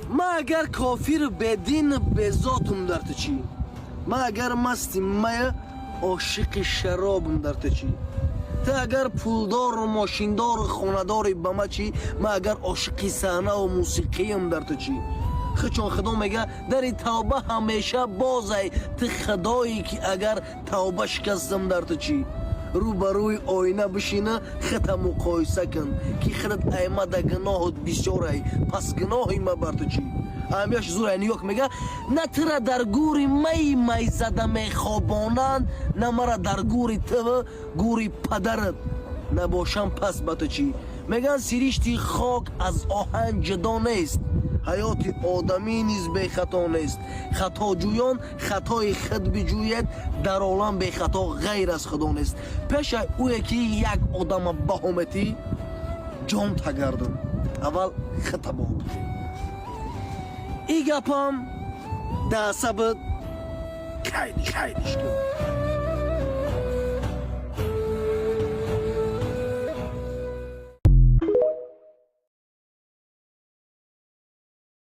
Ман агар кофиру бедину безотум, дар ту чӣ? Ман агар масти мая, ошиқи шаробум, дар ту чӣ? Ту агар пулдору мошиндору хонадори, ба ма чӣ? Ман агар ошиқи саҳнаву мусиқиям, дар ту чӣ? Чун Худо мега, дари тавба ҳамеша бозай. Ту худое ки агар тавба шикастам, дар ту чӣ? Рӯ ба рӯи оина бишина, хита муқоиса кун, ки худат аймада гуноҳут бисёрай, пас гуноҳи ма бар ту чӣ? Аҳамияш зур нигоҳ, мега, на тура дар гури май майзада мехобонанд, на мара дар гури ту, гури падарат набошам, пас ба ту чӣ? Мегӯянд, сиришти хок аз оҳан ҷудо нест, ҳаёти одамӣ низ бехато нест. Хатоҷӯён хатои худ биҷӯед, дар олам бехато ғайр аз Худо нест. Пеша ӯе ки як одама баҳометӣ, ҷон тагардон, аввал хита баҳо битӣ. И гапам даасабат кайдиш кун.